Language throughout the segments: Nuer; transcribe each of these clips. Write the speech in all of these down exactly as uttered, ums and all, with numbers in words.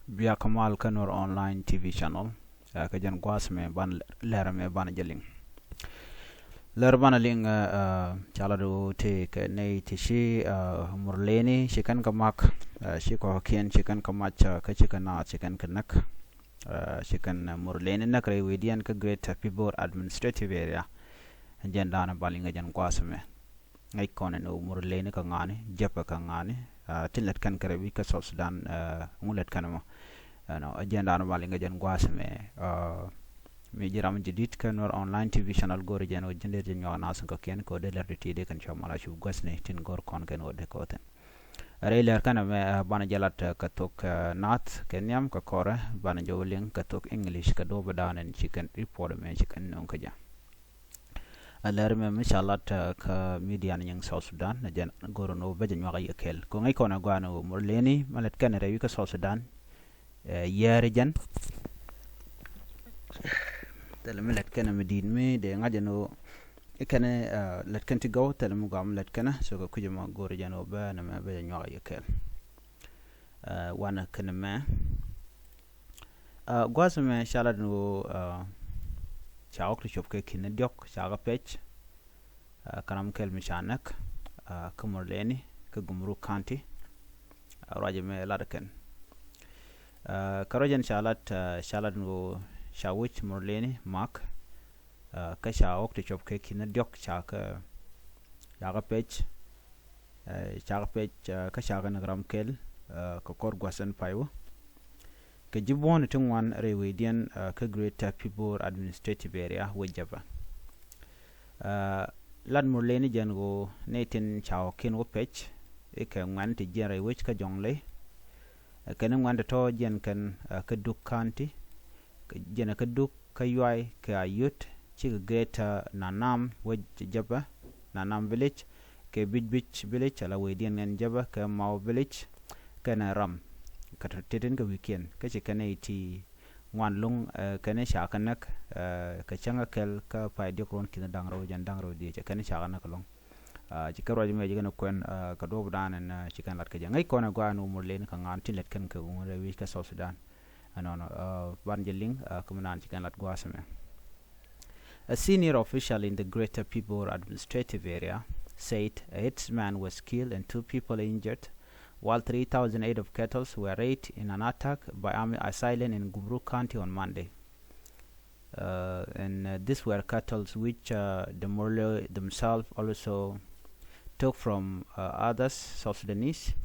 Bia kä mal kä Nuer Online T V channel. Ɛ, kä jɛn gua̱a̱th mɛ ban lɛr mɛ ban jɛ liŋ. Lɛr ban liŋ, ɛ, ɛ, ca lat ɣöö tëë kɛ nɛy ti ci, ɛ, Murleni ci kɛn kɛ mak, ɛ, ci kɔ̱kiɛn ci kɛn kɛ mac, ɛ, kä ci kɛn naath ci kɛn kɛ näk. Ɛ, ci kɛn, ɛ, Murleni näk rɛy wecdiɛn kä Greater Pibor Administrative Area. Jɛn da̱a̱n ban liŋ kɛ jɛn gua̱a̱th mɛ. Ŋäc kɔn ɛn ɣöö Murleni kä ŋa̱ni, Jɛpɛ kä ŋa̱ni, ɛ, tin lät kɛn kɛ rɛy wi̱c kä South Sudan, ɛ, ŋu lät kɛn mɔ. Ɛnɔ, ɛ jɛn da̱a̱n ban liŋ kɛ jɛn gua̱a̱th mɛ, ɛ, mi ji̱ ram jadid kä Nuer Online T V channel go̱o̱ri jɛn ɣöö ji̱n dee jɛ nyuak nath in kɔ̱kiɛn kɛ ɣöö dee lɛr ti ti dee kɛn cua mal a cu gua̱thni tin go̱o̱r kɔn kɛn ɣöö dee kɛ wä thi̱n. Rɛy lɛr kɛn mɛ, ɛ, banɛ jɛ lat, ɛ, kɛ thok, ɛ, naath kɛ nhiam kɛ kɔrɛ, banɛ jɛ wä liŋ kɛ thok English kɛ duɔ̱ɔ̱p da̱a̱n ɛn ci kɛn report mɛ ci kɛn nöŋ kä jɛ. Ɛ lɛr mɛ mi ca lat, ɛ, kä media ni nyiŋ South Sudan, ɛ jɛn go̱r ɛn ɣöö bä jɛ nyuak a yɛ kɛɛl. Kɛ ŋäc kɔn ɛ gɔaa ɛn ɣöö Murleni mɛ lät kɛn rɛy wi̱c kä South Sudan, ɛ, yɛɛri jɛn. Thilɛ mi lät kɛn mi di̱i̱t mi dee ŋa̱c ɛn ɣöö kɛn, ɛ, lät kɛn ti gɔw, thilɛ mi gɔaa mi lät kɛn, so kɛ kui̱c ɛmɔ go̱r jɛn ɣöö bä nɛmɛ bä jɛ nyuak a yɛ kɛɛl. Ɛ, wanɛ kɛn mɛ. Ɛ, gua̱a̱th mɛ ca lat ɛn ɣöö, ɛ, ca ɣɔk ti cop kɛ ki̱n diɔ̱k ca kɛ pɛc. Ɛ, kä ram kɛl mi ca näk, ɛ, kä Murleni kä Gumruk County. Ɛ, ruac mɛ lat kɛn. Ɛ, kä ruac ɛn ca lat, ɛ, ca lat ɛn ɣöö ca wec Murleni mak. Ɛ, kä ca ɣɔk ti cop kɛ ki̱n diɔ̱k ca kɛ, ca kɛ pɛc. Ɛ, ca kɛ pɛc, ɛ, kä ca kɛ näk ram kɛl, ɛ, kɛ kɔr gua̱th ɛn pay wä. Kɛ ji̱ buɔ̱n ti ŋuan rɛy wecdiɛn, ɛ, kä Greater Pibor Administrative Area wec Jɛpɛ. Ɛ, lat Murleni jɛn ɣöö nɛy tin ca ɣɔkiɛn wä pɛc i̱ kɛ ŋuɛ̈n ti jiɛn rɛy wec kä Jɔŋley. Ɛ, kɛn i̱ ŋuɛ̈n ti tɔ̱ jiɛn kɛn, ɛ, kä Duk County, kɛ jiɛn kä Duk kä Yuay kɛ Ayut, cikɛ Greater Nanam wec Jɛpɛ, Nanam Village, kɛ Bic Bic Village, ala wecdiɛn ŋɛn Jɛpɛ, kɛ Mau Village, kɛnɛ Ram, kɛ tɔ titin kɛ wi̱i̱kiɛn, kä ci kɛn nɛy ti ŋuan lo̱ŋ, ɛ, kɛn i̱ ca kɛ näk, ɛ, kɛ cäŋ kɛ kɛl kä pay diɔ̱k ruɔ̱n ki̱n da̱ŋ rɛw jɛn da̱ŋ rɛw dhiec, kɛn i̱ ca kɛ näk lo̱ŋ. Ɛ, ci kɛ ruac mɛ ci kɛn kuɛn, ɛ, kɛ duɔ̱ɔ̱p da̱a̱n ɛn, ɛ, ci kɛn lat kɛ jɛ. Ŋäc kɔn ɛ gɔaa ɛn ɣöö Murleni kä ŋa̱n tin lät kɛn kɛ ɣöö rɛy wi̱c kä South Sudan. Ɛnɔnɔ, ɛ, ban jɛ liŋ, ɛ, kä mi naan ci kɛn lat gua̱a̱th mɛ. A senior official in the Greater Pibor Administrative Area said a herdsman was killed and two people injured, while three thousand head of cattle were raided in an attack by army assailants in Gumruk County on Monday. Uh, and, uh, these were cattle which, uh, the Murle themselves also took from, uh, others, South Sudanese.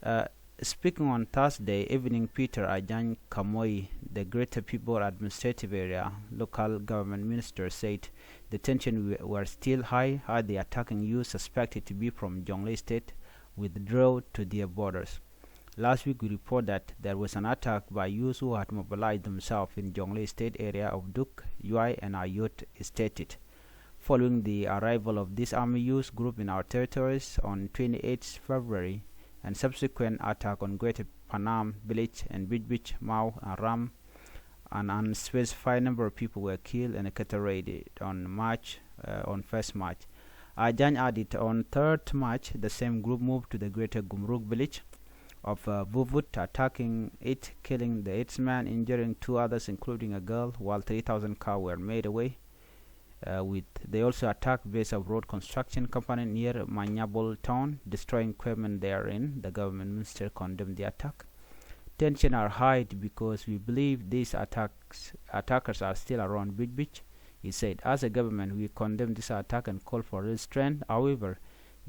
Uh, speaking on Thursday evening, Peter Ajany Kamoi, the Greater Pibor Administrative Area local government minister, said the tension we- were still high as the attacking youth suspected to be from Jonglei State withdrew to their borders. Last week, we report that there was an attack by youths who had mobilized themselves in Jonglei State area of Duk, Yuai, and Ayot State. Following the arrival of this army youth group in our territories on twenty-eighth February and subsequent attack on Greater Panam village and Bijbij, Mau, and Ram, an unspecified number of people were killed and cattle raided on March, uh, on first March. Ajany added, on third March, the same group moved to the Greater Gumruk village of, uh, Vuvut, attacking it, killing the herdsman, injuring two others, including a girl, while three thousand cows were made away. Uh, with, they also attacked base of road construction company near Manyabol town, destroying equipment therein. The government minister condemned the attack. Tensions are high because we believe these attacks, attackers are still around Bijbij, he said. As a government, we condemn this attack and call for restraint. However,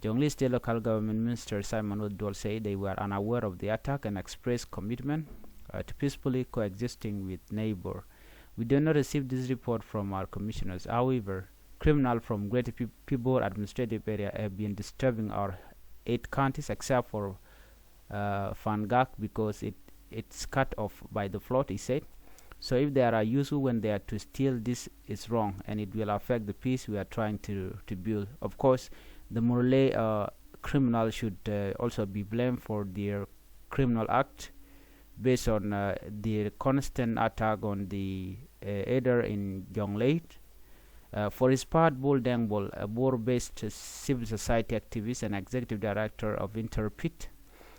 Jonglei State Local Government Minister Simon Oduol said they were unaware of the attack and expressed commitment, uh, to peacefully coexisting with neighbor. We did not receive this report from our commissioners. However, criminals from Greater Pi- Pibor Administrative Area have been disturbing our eight counties except for, uh, Fangak because it, it's cut off by the flood, he said. So if there are youths who went there to steal, this is wrong and it will affect the peace we are trying to, to build. Of course, the Murle, uh, criminals should, uh, also be blamed for their criminal act based on, uh, the constant attack on the, uh, elder in Jonglei. Uh, for his part, Bol Deng Bol, a Bor-based civil society activist and executive director of Interpret,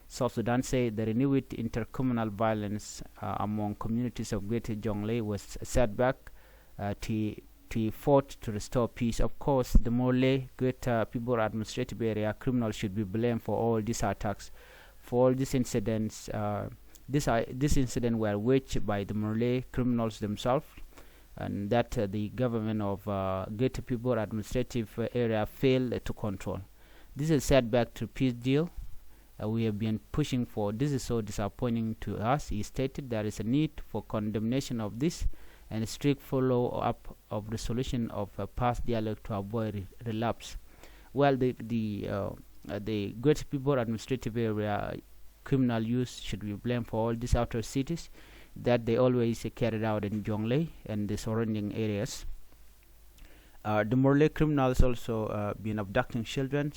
South Sudan say the renewed intercommunal violence uh, among communities of Greater Jonglei was a setback uh, to, to effort to restore peace. Of course, the Morley Greater Pibor Administrative Area criminals should be blamed for all these attacks, for all these incidents. Uh, these, are, these incidents were waged by the Morley criminals themselves, and that uh, the government of uh, Greater Pibor Administrative Area failed to control. This is a setback to peace deal uh, we have been pushing for. This is so disappointing to us, he stated. There is a need for condemnation of this and a strict follow-up of resolution of a past dialogue to avoid re- relapse. Well, the the uh, uh, the Greater Pibor Administrative Area criminal youth should be blamed for all these outer cities that they always carried out in Jonglei and the surrounding areas. Uh, the Morley criminals also uh, been abducting children,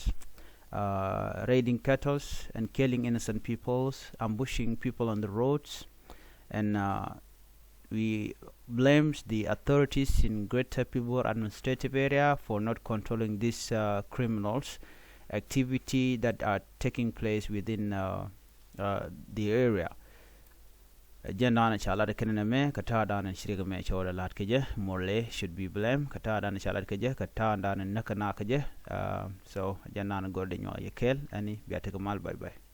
uh, raiding kettles, and killing innocent peoples, ambushing people on the roads, and uh, we blames the authorities in Greater Pibor Administrative Area for not controlling these uh, criminals activity that are taking place within uh, uh, the area. Jɛn da̱a̱n ca lat kɛn nɛmɛ kɛ ta̱a̱ da̱a̱n ci rikɛ mɛ cɔɔdɛ la̱t kɛ jɛ. Morley should be blamed kɛ ta̱a̱ da̱a̱n ca lat kɛ jɛ kɛ ta̱a̱ da̱a̱n näk kɛ na kɛ jɛ. Uh, so jɛn da̱a̱n gɔr dɛ nyuak yɛ kɛɛl ɛni bia tekɛ mal. Bye bye.